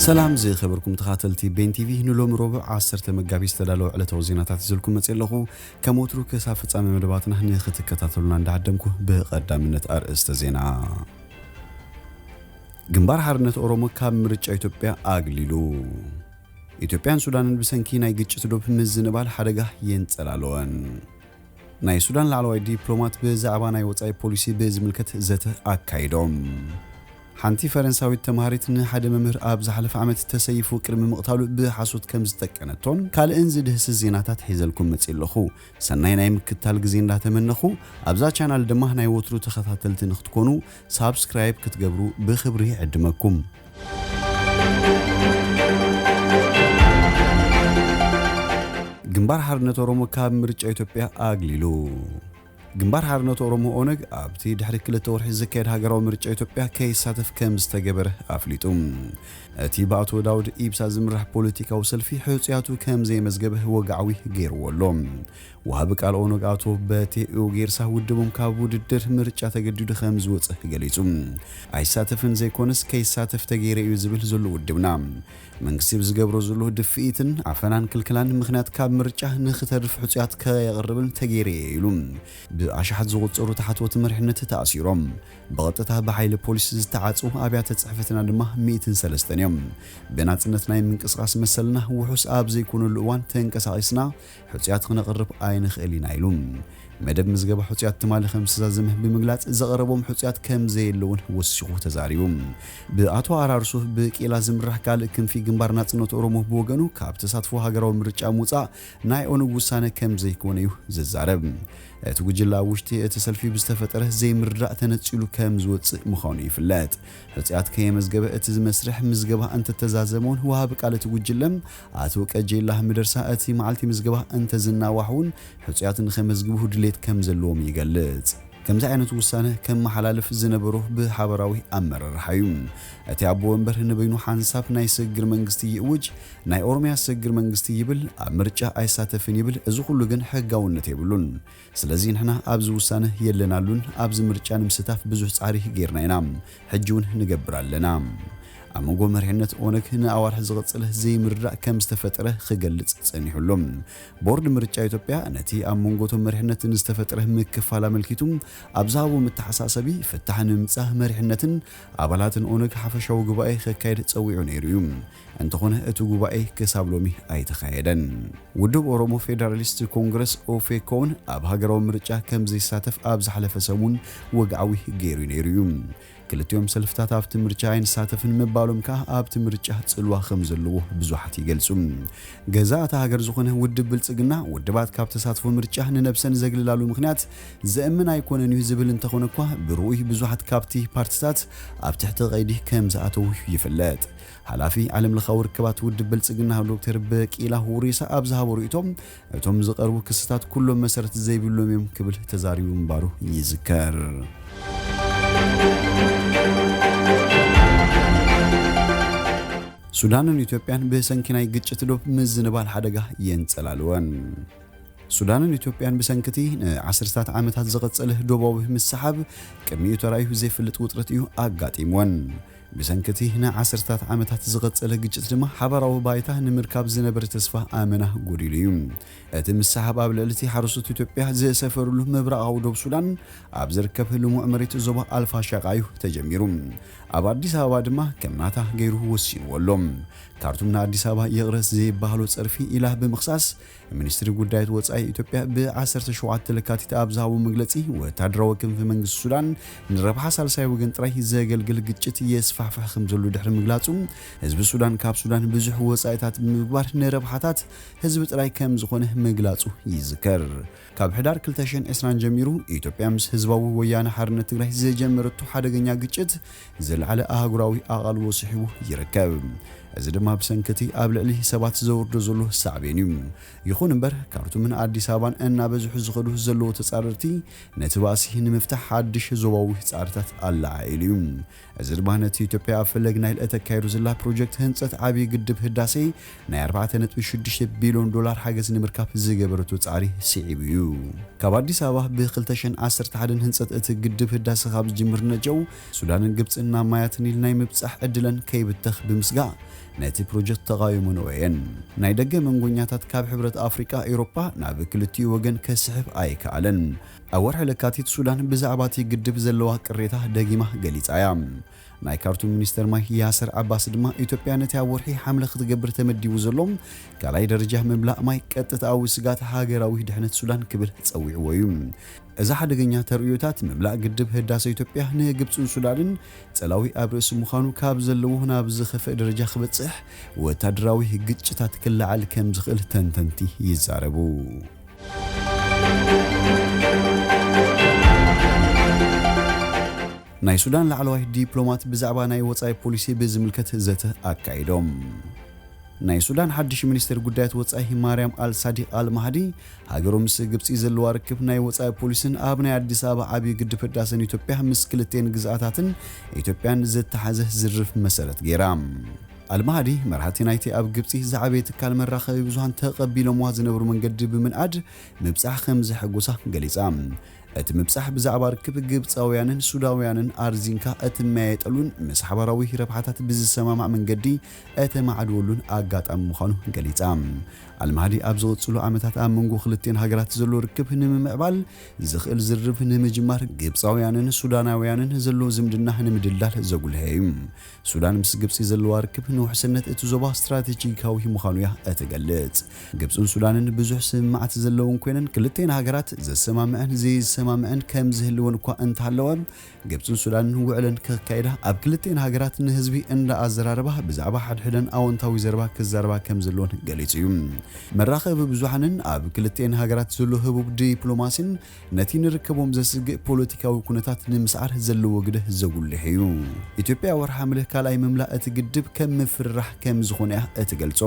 ሰላም ዝኸበርኩም ተኻተልቲ ቤን ቲቪ፣ ንሎሚ ረቡዕ ዓሰርተ መጋቢት ዝተዳለወ ዕለታዊ ዜናታት ይዘልኩም መጽእ ኣለኹ። ከም ወትሩ ክሳብ ፍጻሜ መደባትና ንኽትከታተሉና እንዳዓደምኩ፣ ብቐዳምነት ኣርእስተ ዜና። ግንባር ሓርነት ኦሮሞ ካብ ምርጫ ኢትዮጵያ ኣግሊሉ። ኢትዮጵያን ሱዳንን ብሰንኪ ናይ ግጭት ዶብ ምዝንባል ሓደጋ የንጸላለወን። ናይ ሱዳን ላዕለዋይ ዲፕሎማት ብዛዕባ ናይ ወጻኢ ፖሊሲ ብዝምልከት ዘተ ኣካይዶም። ሓንቲ ፈረንሳዊት ተምሃሪት ንሓደ መምህር ኣብ ዝሓለፈ ዓመት ተሰይፉ ቅድሚ ምቕታሉ ብሓሶት ከም ዝጠቀነቶን ካልእን ዝድህስስ ዜናታት ሒዘልኩም መጽእ ኣለኹ። ሰናይ ናይ ምክትታል ግዜ እንዳተመነኹ፣ ኣብዛ ቻናል ድማ ናይ ወትሩ ተኸታተልቲ ንክትኮኑ ሳብስክራይብ ክትገብሩ ብኽብሪ ይዕድመኩም። ግንባር ሓርነት ኦሮሞ ካብ ምርጫ ኢትዮጵያ ኣግሊሉ። ግንባር ሓርነት ኦሮሞ፣ ኦነግ፣ ኣብቲ ድሕሪ ክልተ ወርሒ ዝካየድ ሃገራዊ ምርጫ ኢትዮጵያ ከይሳተፍ ከም ዝተገበረ ኣፍሊጡ። እቲ ብኣቶ ዳውድ ኢብሳ ዝምራሕ ፖለቲካዊ ሰልፊ ሕጹያቱ ከም ዘየመዝገበ ወግዓዊ ገይርዎ ኣሎ። ወሃቢ ቃል ኦነግ ኣቶ በቴ ኡጌርሳ ውድቦም ካብ ውድድር ምርጫ ተገዲዱ ከም ዝወጽእ ገሊጹ። ኣይሳተፍን ዘይኮነስ ከይሳተፍ ተገይረ እዩ ዝብል ዘሎ ውድብና፣ መንግስቲ ብዝገብሮ ዘሎ ድፍኢትን ዓፈናን ክልክላን ምኽንያት ካብ ምርጫ ንኽተርፍ ሕጹያት ከየቕርብን ተገይረ እየ ኢሉ። ብኣሽሓት ዝቑጸሩ ታሕተዎት መሪሕነት ተኣሲሮም፣ ብቐጥታ ብሓይሊ ፖሊስ ዝተዓጽዉ ኣብያተ ጽሕፈትና ድማ ሚእትን ሰለስተን እዮም። ብናጽነት ናይ ምንቅስቓስ መሰልና ውሑስ ኣብ ዘይኮነሉ እዋን ተንቀሳቒስና ሕጹያት ክነቕርብ ኣይንኽእል ኢና ኢሉ። መደብ ምዝገባ ሕጹያት ትማሊ ከም ዝተዛዘመ ብምግላጽ፣ ዘቐረቦም ሕጹያት ከም ዘየለውን ወሲኹ ተዛሪቡ። ብኣቶ ኣራርሶ ብቂላ ዝምራሕ ካልእ ክንፊ ግንባር ናጽነት ኦሮሞ ብወገኑ፣ ካብ ተሳትፎ ሃገራዊ ምርጫ ምውጻእ ናይ ኦነግ ውሳነ ከም ዘይኮነ እዩ ዝዛረብ። እቲ ጉጅለ ኣብ ውሽጢ እቲ ሰልፊ ብዝተፈጠረ ዘይምርዳእ ተነጺሉ ከም ዝወጽእ ምዃኑ ይፍለጥ። ሕጹያት ከየመዝገበ እቲ መስርሕ ምዝገባ እንተተዛዘመ እውን፣ ወሃቢ ቃል እቲ ጉጅለ ኣቶ ቀጀላ መደርሳ፣ እቲ መዓልቲ ምዝገባ እንተዝናዋሕ እውን ሕጹያት ንኸመዝግቡ ድሌት ከም ዘለዎም ይገልጽ። ከምዚ ዓይነት ውሳነ ከመሓላልፍ ዝነበሮ ብሓበራዊ ኣመራርሓ እዩ። እቲ ኣቦ ወንበር ንበይኑ ሓንሳብ ናይ ስግግር መንግስቲ ይእውጅ፣ ናይ ኦሮምያ ስግግር መንግስቲ ይብል፣ ኣብ ምርጫ ኣይሳተፍን ይብል። እዚ ኩሉ ግን ሕጋውነት የብሉን። ስለዚ ንሕና ኣብዚ ውሳነ የለናሉን፣ ኣብዚ ምርጫ ንምስታፍ ብዙሕ ጻዕሪ ጌርና ኢና፣ ሕጂ እውን ንገብር ኣለና። ኣብ መንጎ መሪሕነት ኦነግ ንኣዋርሕ ዝቕጽል ዘይምርዳእ ከም ዝተፈጠረ ክገልጽ ጸኒሑ ኣሎ። ቦርድ ምርጫ ኢትዮጵያ ነቲ ኣብ መንጎ እቶም መሪሕነት ንዝተፈጠረ ምክፋል ኣመልኪቱ ኣብ ዝሃቦ መተሓሳሰቢ፣ ፍታሕ ንምምጻእ መሪሕነትን ኣባላትን ኦነግ ሓፈሻዊ ጉባኤ ከካየድ ጸዊዑ ነይሩ እዩ። እንተኾነ እቲ ጉባኤ ክሳብ ሎሚ ኣይተኻየደን። ውድብ ኦሮሞ ፌደራሊስት ኮንግረስ ኦፌኮን ኣብ ሃገራዊ ምርጫ ከም ዘይሳተፍ ኣብ ዝሓለፈ ሰሙን ወግዓዊ ገይሩ ነይሩ እዩ። ክልቲኦም ሰልፍታት ኣብቲ ምርጫ ኣይንሳተፍን ምባሎም ከኣ ኣብቲ ምርጫ ጽልዋ ከም ዘለዎ ብዙሓት ይገልጹ። ገዛእ እታ ሃገር ዝኾነ ውድብ ብልጽግና፣ ውድባት ካብ ተሳትፎ ምርጫ ንነብሰን ዘግልላሉ ምኽንያት ዘእምን ኣይኮነን እዩ ዝብል እንተኾነ እኳ፣ ብርኡይ ብዙሓት ካብቲ ፓርቲታት ኣብ ትሕቲ ቀይዲ ከም ዝኣተዉ ይፍለጥ። ሓላፊ ዓለምለኻዊ ርክባት ውድብ ብልጽግና ዶክተር በቂላ ሁሪሳ ኣብ ዝሃቦ ርእይቶ፣ እቶም ዝቐርቡ ክስታት ኩሎም መሰረት ዘይብሎም እዮም ክብል ተዛሪቡ ምንባሩ ይዝከር። ሱዳንን ኢትዮጵያን ብሰንኪ ናይ ግጭት ዶብ ምዝንባል ሓደጋ የንጸላልወን። ሱዳንን ኢትዮጵያን ብሰንኪ እቲ ንዓሰርታት ዓመታት ዝቐጸለ ዶባዊ ምስሓብ ቅድሚኡ ተራእዩ ዘይፈልጥ ውጥረት እዩ ኣጋጢምወን። ብሰንኪ እቲ ንዓሰርታት ዓመታት ዝቐጸለ ግጭት ድማ ሓባራዊ ባይታ ንምርካብ ዝነበረ ተስፋ ኣመና ጎዲሉ እዩ። እቲ ምስሓብ ኣብ ልዕሊ እቲ ሓረስቶት ኢትዮጵያ ዝሰፈርሉ ምብራቓዊ ዶብ ሱዳን ኣብ ዝርከብ ልሙዕ መሬት ዞባ ኣልፋሻቃ እዩ ተጀሚሩ። ኣብ ኣዲስ ኣበባ ድማ ከም ናታ ገይሩ ወሲንዎ ኣሎ። ካርቱም ንኣዲስ ኣበባ ይቕረ ዘይበሃሎ ጸርፊ ኢላ ብምኽሳስ፣ ሚኒስትሪ ጉዳያት ወጻኢ ኢትዮጵያ ብ ዓሰርተ ሸውዓተ ለካቲት ኣብ ዝሃቦ መግለጺ፣ ወታደራዊ ክንፊ መንግስቲ ሱዳን ንረብሓ ሳልሳይ ወገን ጥራይ ዘገልግል ግጭት የስፋሕፍሕ ከም ዘሎ ድሕሪ ምግላጹ፣ ህዝቢ ሱዳን ካብ ሱዳን ብዙሕ ወጻኢታት ብምግባር ንረብሓታት ህዝቢ ጥራይ ከም ዝኾነ ምግላጹ ይዝከር። ካብ ሕዳር ክልተ ሽሕን ዕስራን ጀሚሩ፣ ኢትዮጵያ ምስ ህዝባዊ ወያነ ሓርነት ትግራይ ዝጀመረቶ ሓደገኛ ግጭት ዝለዓለ ኣህጉራዊ ኣቓልቦ ስሒቡ ይርከብ። እዚ ድማ ብሰንኪ እቲ ኣብ ልዕሊ ሰባት ዘውርዶ ዘሎ ሳዕቤን እዩ። ይኹን እምበር፣ ካርቱምን ኣዲስ ኣበባን እናበዝሑ ዝኸዱ ዘለዉ ተጻረርቲ፣ ነቲ ባእሲ ንምፍታሕ ሓድሽ ዞባዊ ጻዕርታት ኣለዓዒሉ እዩ። እዚ ድማ ነቲ ኢትዮጵያ ኣብ ፈለግ ናይል እተካይዶ ዘላ ፕሮጀክት ህንጸት ዓብዪ ግድብ ህዳሴ ናይ ኣርባዕተ ነጥቢ ሽዱሽተ ቢልዮን ዶላር ሓገዝ ንምርካብ ዝገበረቶ ጻዕሪ ስዒቡ እዩ። ካብ ኣዲስ ኣበባ ብ ክልተ ሽሕን ዓሰርተ ሓደን ህንጸት እቲ ግድብ ህዳሰ ካብ ዝጅምር ነጀው፣ ሱዳንን ግብጽን ናብ ማያት ኒል ናይ ምብጻሕ ዕድለን ከይብተኽ ብምስጋእ፣ ነቲ ፕሮጀክት ተቓዊመንኦ እየን። ናይ ደገ መንጎኛታት ካብ ሕብረት ኣፍሪቃ ኤውሮጳ ናብ ክልቲኡ ወገን ከስሕብ ኣይከኣለን። ኣብ ወርሒ ለካቲት ሱዳን ብዛዕባ እቲ ግድብ ዘለዋ ቅሬታ ደጊማ ገሊጻ እያ። ናይ ካርቱም ሚኒስተር ማይ ያሰር ዓባስ ድማ ኢትዮጵያ ነቲ ኣብ ወርሒ ሓምለ ክትገብር ተመዲቡ ዘሎ ካልኣይ ደረጃ ምምላእ ማይ ቀጥታዊ ስጋት ሃገራዊ ድሕነት ሱዳን ክብል ጸዊዕዎ እዩ። እዚ ሓደገኛ ተርእዮታት ምምላእ ግድብ ህዳሰ ኢትዮጵያ ንግብጽን ሱዳንን ጸላዊ ኣብ ርእሲ ምዃኑ ካብ ዘለዎ ናብ ዝኸፍአ ደረጃ ክበጽሕ ወታደራዊ ግጭታት ክለዓል ከም ዝኽእል ተንተንቲ ይዛረቡ። ናይ ሱዳን ላዕለዋይ ዲፕሎማት ብዛዕባ ናይ ወጻኢ ፖሊሲ ብዝምልከት ዘተ ኣካይዶም። ናይ ሱዳን ሓድሽ ሚኒስትር ጉዳያት ወጻኢ ማርያም ኣልሳዲቅ ኣልማህዲ ሃገሩ ምስ ግብጺ ዘለዋ ርክብ ናይ ወጻኢ ፖሊስን ኣብ ናይ ኣዲስ ኣበባ ዓብዪ ግድብ ህዳሰን ኢትዮጵያ ምስ ክልቴን ግዝኣታትን ኢትዮጵያን ዝተሓዘ ዝርርብ መሰረት ገይራ። ኣልማህዲ መራሕቲ ናይቲ ኣብ ግብጺ ዝዓበየ ትካል መራኸቢ ብዙሃን ተቐቢሎምዋ ዝነበሩ መንገዲ ብምንኣድ ምብጻሕ ከም ዘሐጎሳ ገሊጻ። እቲ ምብጻሕ ብዛዕባ ርክብ ግብጻውያንን ሱዳውያንን ኣርዚንካ እትመያየጠሉን ምስ ሓባራዊ ረብሓታት ብዝሰማማዕ መንገዲ እተማዕድወሉን ኣጋጣሚ ምዃኑ ገሊጻ። ኣልማህዲ ኣብ ዝቕጽሉ ዓመታት ኣብ መንጎ ክልቲኤን ሃገራት ዘሎ ርክብ ንምምዕባል ዝኽእል ዝርርብ ንምጅማር ግብጻውያንን ሱዳናውያንን ዘሎ ዝምድና ንምድልዳል ዘጉልሐ እዩ። ሱዳን ምስ ግብጺ ዘለዋ ርክብ ንውሕስነት እቲ ዞባ ስትራቴጂካዊ ምዃኑ እያ እትገልጽ። ግብጽን ሱዳንን ብዙሕ ስምምዓት ዘለውን ኮይነን ክልቲኤን ሃገራት ዘሰማምዐን ዘይሰማምዐን ከም ዝህልወን እኳ እንተሃለወ ግብጽን ሱዳንን ውዕለን ከካይዳ ኣብ ክልቲኤን ሃገራት ንህዝቢ እንዳ ኣዘራረባ ብዛዕባ ሓድሕደን ኣወንታዊ ዘረባ ክዛረባ ከም ዘለወን ገሊጹ እዩ። መራኸቢ ብዙሓንን ኣብ ክልቲኤን ሃገራት ዘሎ ህቡብ ዲፕሎማሲን ነቲ ንርከቦም ዘስግእ ፖለቲካዊ ኩነታት ንምስዓር ዘለዎ ግደ ዘጉልሕ እዩ። ኢትዮጵያ ወርሒ ሓምለ ካልኣይ ምምላእ እቲ ግድብ ከም ምፍርራሕ ከም ዝኾነ እያ እትገልጾ።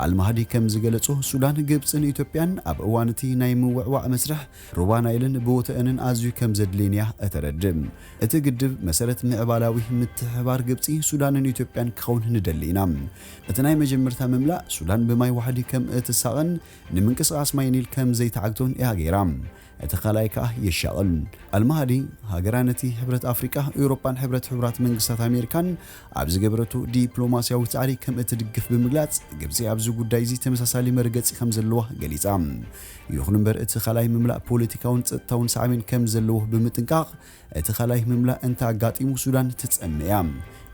ኣልማህዲ ከም ዝገለጾ ሱዳን፣ ግብጽን ኢትዮጵያን ኣብ እዋን እቲ ናይ ምውዕዋዕ መስርሕ ሩባ ናይልን ብወተአንን ኣዝዩ ከም ዘድልየን እያ እተረድእ። እቲ ግድብ መሰረት ምዕባላዊ ምትሕባር ግብጺ፣ ሱዳንን ኢትዮጵያን ክኸውን ንደሊ ኢና። እቲ ናይ መጀመርታ ምምላእ ሱዳን ብማይ ዋሕዲ ከም እትሳቐን ንምንቅስቓስ ማይ ኒል ከም ዘይተዓግቶን እያ ገይራ። እቲ ካልኣይ ከኣ የሻቕል። ኣልማህዲ ሃገራ ነቲ ሕብረት ኣፍሪቃ፣ ኤውሮጳን ሕብረት ሕቡራት መንግስታት ኣሜሪካን ኣብ ዝገበረቱ ዲፕሎማስያዊ ጻዕሪ ከም እትድግፍ ብምግላጽ፣ ግብጺ ኣብዚ ጉዳይ እዚ ተመሳሳሊ መርገጺ ከም ዘለዋ ገሊጻ። ይኹን እምበር እቲ ካልኣይ ምምላእ ፖለቲካውን ጸጥታውን ሳዕቤን ከም ዘለዎ ብምጥንቃቕ፣ እቲ ካልኣይ ምምላእ እንተ ኣጋጢሙ ሱዳን ትጸምእ እያ።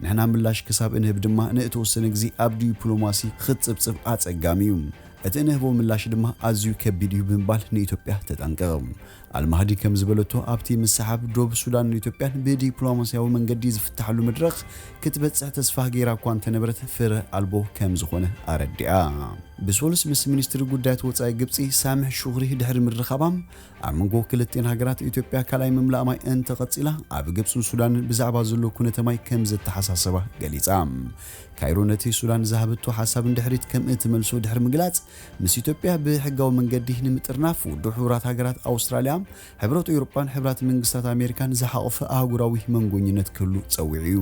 ንሕና ምላሽ ክሳብ እንህብ ድማ ንእተወሰነ ግዜ ኣብ ዲፕሎማሲ ክትጽብጽብ ኣጸጋሚ እዩ። እቲ እንህቦ ምላሽ ድማ ኣዝዩ ከቢድ እዩ ብምባል ንኢትዮጵያ ተጠንቅቕ። ኣልማህዲ ከም ዝበለቶ ኣብቲ ምስሓብ ዶብ ሱዳንን ኢትዮጵያን ብዲፕሎማስያዊ መንገዲ ዝፍትሓሉ መድረኽ ክትበጽሕ ተስፋ ገይራ እኳ እንተነበረት ፍረ ኣልቦ ከም ዝኾነ ኣረዲኣ። ብሶሉስ ምስ ሚኒስትሪ ጉዳያት ወጻኢ ግብጺ ሳምሕ ሹክሪ ድሕሪ ምርኻባም ኣብ መንጎ ክልቲኤን ሃገራት ኢትዮጵያ ካልኣይ ምምላእ ማይ እንተቐጺላ ኣብ ግብጽን ሱዳንን ብዛዕባ ዘሎ ኩነተ ማይ ከም ዘተሓሳሰባ ገሊጻ። ካይሮ ነቲ ሱዳን ዝሃበቶ ሓሳብ ንድሕሪት ከም እትመልሶ ድሕሪ ምግላጽ፣ ምስ ኢትዮጵያ ብሕጋዊ መንገዲ ንምጥርናፍ ውድብ ሕቡራት ሃገራት ኣውስትራልያ፣ ሕብረት ኤውሮጳን ሕብራት መንግስታት ኣሜሪካን ዝሓቖፈ ኣህጉራዊ መንጎኝነት ክህሉ ጸዊዑ እዩ።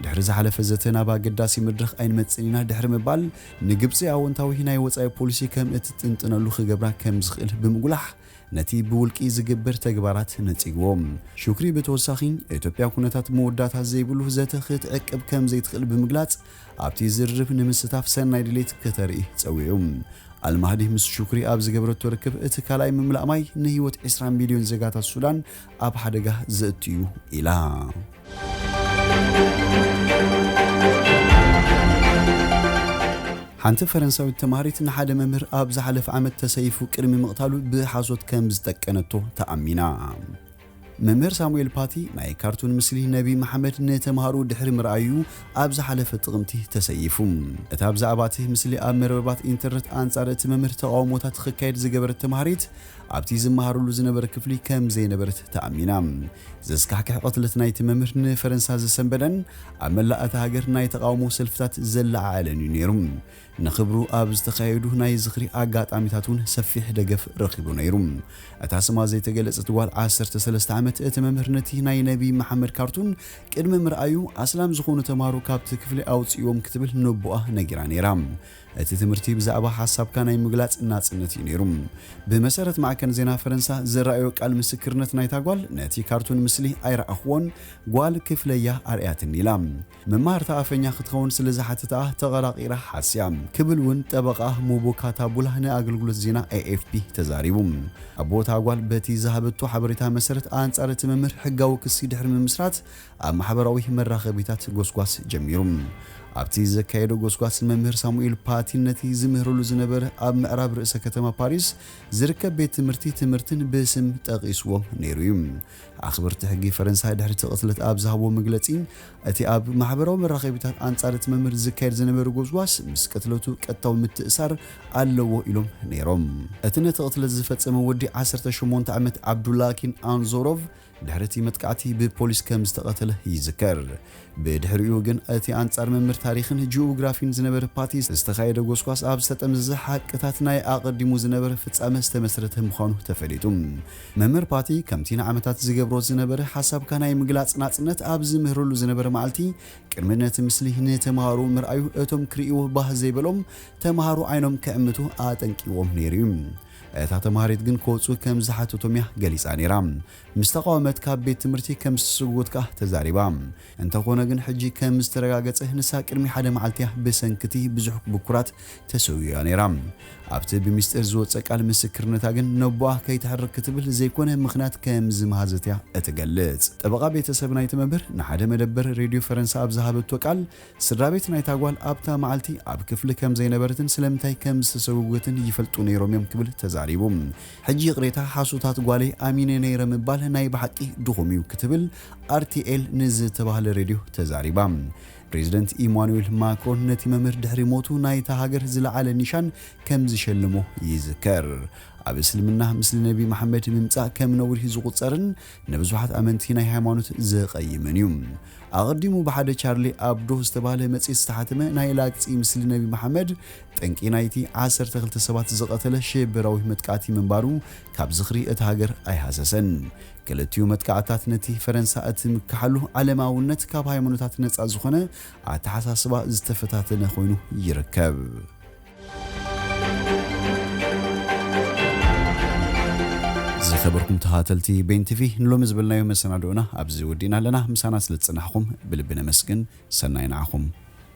ድሕሪ ዝሓለፈ ዘተ ናብ ኣገዳሲ መድረኽ ኣይንመጽእን ኢና ድሕሪ ምባል፣ ንግብጺ ኣወንታዊ ናይ ወጻኢ ፖሊሲ ከም እትጥንጥነሉ ክገብራ ከም ዝኽእል ብምጉላሕ፣ ነቲ ብውልቂ ዝግበር ተግባራት ነጺግዎ። ሹክሪ ብተወሳኺ፣ ኢትዮጵያ ኩነታት መወዳእታ ዘይብሉ ዘተ ክትዕቅብ ከም ዘይትኽእል ብምግላጽ፣ ኣብቲ ዝርርብ ንምስታፍ ሰናይ ድሌት ከተርኢ ጸዊዑ። ኣልማህዲ ምስ ሹክሪ ኣብ ዝገበረቶ ርክብ፣ እቲ ካልኣይ ምምላእ ማይ ንህይወት ዕስራ ሚልዮን ዜጋታት ሱዳን ኣብ ሓደጋ ዘእቱ እዩ ኢላ። ሓንቲ ፈረንሳዊት ተማሃሪት ንሓደ መምህር ኣብ ዝሓለፈ ዓመት ተሰይፉ ቅድሚ ምቕታሉ ብሓሶት ከም ዝጠቀነቶ ተኣሚና። መምህር ሳሙኤል ፓቲ ናይ ካርቱን ምስሊ ነቢ መሓመድ ንተምሃሮ ድሕሪ ምርኣዩ ኣብ ዝሓለፈ ጥቕምቲ ተሰይፉ። እታ ብዛዕባ እቲ ምስሊ ኣብ መርበባት ኢንተርነት ኣንጻር እቲ መምህር ተቓውሞታት ክካየድ ዝገበረት ተምሃሪት ኣብቲ ዝመሃረሉ ዝነበረ ክፍሊ ከም ዘይነበረት ተኣሚና። ዘስካሕክሕ ቅትለት ናይቲ መምህር ንፈረንሳ ዘሰንበደን ኣብ መላእ እታ ሃገር ናይ ተቓውሞ ሰልፍታት ዘለዓዓለን እዩ ነይሩ። ንኽብሩ ኣብ ዝተኻየዱ ናይ ዝኽሪ ኣጋጣሚታት እውን ሰፊሕ ደገፍ ረኺቡ ነይሩ። እታ ስማ ዘይተገለጸት ጓል ዓሰርተ ሰለስተ ዓመት፣ እቲ መምህር ነቲ ናይ ነቢ መሓመድ ካርቱን ቅድሚ ምርኣዩ፣ ኣስላም ዝኾኑ ተምሃሮ ካብቲ ክፍሊ ኣውጽእዎም ክትብል ነቦኣ ነጊራ ነይራ። እቲ ትምህርቲ ብዛዕባ ሓሳብካ ናይ ምግላጽ ናጽነት እዩ ነይሩ። ብመሰረት ማዕከ ማዕከን ዜና ፈረንሳ ዘረኣዮ ቃል ምስክርነት ናይታ ጓል፣ ነቲ ካርቱን ምስሊ ኣይረኣኽዎን፣ ጓል ክፍለያ ኣርኣያትኒ ኢላ። መማህርታ ኣፈኛ ክትኸውን ስለ ዝሓተተኣ ተቐራቒራ ሓስያ ክብል እውን ጠበቓ ሙቡካታ ቡላ ንኣገልግሎት ዜና ኤ ኤፍ ፒ ተዛሪቡ። ኣቦ እታ ጓል በቲ ዝሃበቶ ሓበሬታ መሰረት ኣንጻር እቲ መምህር ሕጋዊ ክሲ ድሕሪ ምምስራት ኣብ ማሕበራዊ መራኸቢታት ጎስጓስ ጀሚሩ። ኣብቲ ዘካየዶ ጎስጓስ መምህር ሳሙኤል ፓቲን ነቲ ዝምህረሉ ዝነበረ ኣብ ምዕራብ ርእሰ ከተማ ፓሪስ ዝርከብ ቤት ትምህርቲ ትምህርትን ብስም ጠቒስዎም ነይሩ እዩ። ኣኽበርቲ ሕጊ ፈረንሳ ድሕሪ እቲ ቅትለት ኣብ ዝሃብዎ መግለጺ፣ እቲ ኣብ ማሕበራዊ መራኸቢታት ኣንጻር እቲ መምህር ዝካየድ ዝነበረ ጎስጓስ ምስ ቅትለቱ ቀጥታዊ ምትእሳር ኣለዎ ኢሎም ነይሮም። እቲ ነቲ ቅትለት ዝፈጸመ ወዲ ዓሰርተ ሸሞንተ ዓመት ዓብዱላኪን ኣንዞሮቭ ድሕሪ እቲ መጥቃዕቲ ብፖሊስ ከም ዝተቐተለ ይዝከር። ብድሕሪኡ ግን እቲ ኣንጻር መምህር ታሪኽን ጂኦግራፊን ዝነበረ ፓቲ ዝተኻየደ ጎስጓስ ኣብ ዝተጠምዘዘ ሓቅታት ናይ ኣቐዲሙ ዝነበረ ፍጻመ ዝተመስረተ ምዃኑ ተፈሊጡ። መምህር ፓቲ ከምቲ ንዓመታት ዝገብሮ ዝነበረ ሓሳብካ ናይ ምግላጽ ናጽነት ኣብ ዝምህረሉ ዝነበረ መዓልቲ ቅድሚ ነቲ ምስሊ ንተምሃሮ ምርኣዩ እቶም ክርእይዎ ባህ ዘይበሎም ተምሃሮ ዓይኖም ክዕምቱ ኣጠንቂዎም ነይሩ እዩ። እታ ተምሃሪት ግን ክወጹ ከም ዝሓተቶም እያ ገሊጻ ነይራ። ምስ ተቓወመት ካብ ቤት ትምህርቲ ከም ዝተሰጎት ከኣ ተዛሪባ። እንተኾነ ግን ሕጂ ከም ዝተረጋገጸ ንሳ ቅድሚ ሓደ መዓልቲ እያ ብሰንኪ እቲ ብዙሕ ብኩራት ተሰውያ ነይራ። ኣብቲ ብሚስጥር ዝወጸ ቃል ምስክርነታ ግን ነቦኣ ከይትሕርቅ ክትብል ዘይኮነ ምኽንያት ከም ዝመሃዘት እያ እትገልጽ። ጠበቓ ቤተሰብ ናይቲ መምህር ንሓደ መደበር ሬድዮ ፈረንሳ ኣብ ዝሃበቶ ቃል ስድራ ቤት ናይታ ጓል ኣብታ መዓልቲ ኣብ ክፍሊ ከም ዘይነበረትን ስለምንታይ ከም ዝተሰጎገትን ይፈልጡ ነይሮም እዮም ክብል ተዛሪቡ። ሕጂ ይቕሬታ ሓሶታት ጓለይ ኣሚነ ነይረ ምባል ናይ ብሓቂ ድኹም እዩ ክትብል ኣር ቲ ኤል ንዝተባህለ ሬድዮ ተዛሪባ። ፕሬዚደንት ኢማኑኤል ማክሮን ነቲ መምህር ድሕሪ ሞቱ ናይታ ሃገር ዝለዓለ ኒሻን ከም ዝሸልሞ ይዝከር። ኣብ እስልምና ምስሊ ነቢ መሓመድ ምምጻእ ከም ነውሪ ዝቑጸርን ንብዙሓት ኣመንቲ ናይ ሃይማኖት ዘቐይምን እዩ። ኣቐዲሙ ብሓደ ቻርሊ ኣብዶ ዝተባህለ መጽሔት ዝተሓተመ ናይ ላግጺ ምስሊ ነቢ መሓመድ ጠንቂ ናይቲ ዓሰርተ ክልተ ሰባት ዝቐተለ ሽበራዊ መጥቃዕቲ ምንባሩ ካብ ዝኽሪ እታ ሃገር ኣይሃሰሰን። ክልቲኡ መጥቃዕታት ነቲ ፈረንሳ እትምክሓሉ ዓለማውነት ካብ ሃይማኖታት ነጻ ዝኾነ ኣተሓሳስባ ዝተፈታተነ ኮይኑ ይርከብ። ዝኸበርኩም ተኸታተልቲ ቤን ቲቪ፣ ንሎሚ ዝበልናዮ መሰናድኦና ኣብዚ ወዲእና ኣለና። ምሳና ስለ ዝጸናሕኩም ብልቢ ነመስግን። ሰናይ ንዓኹም።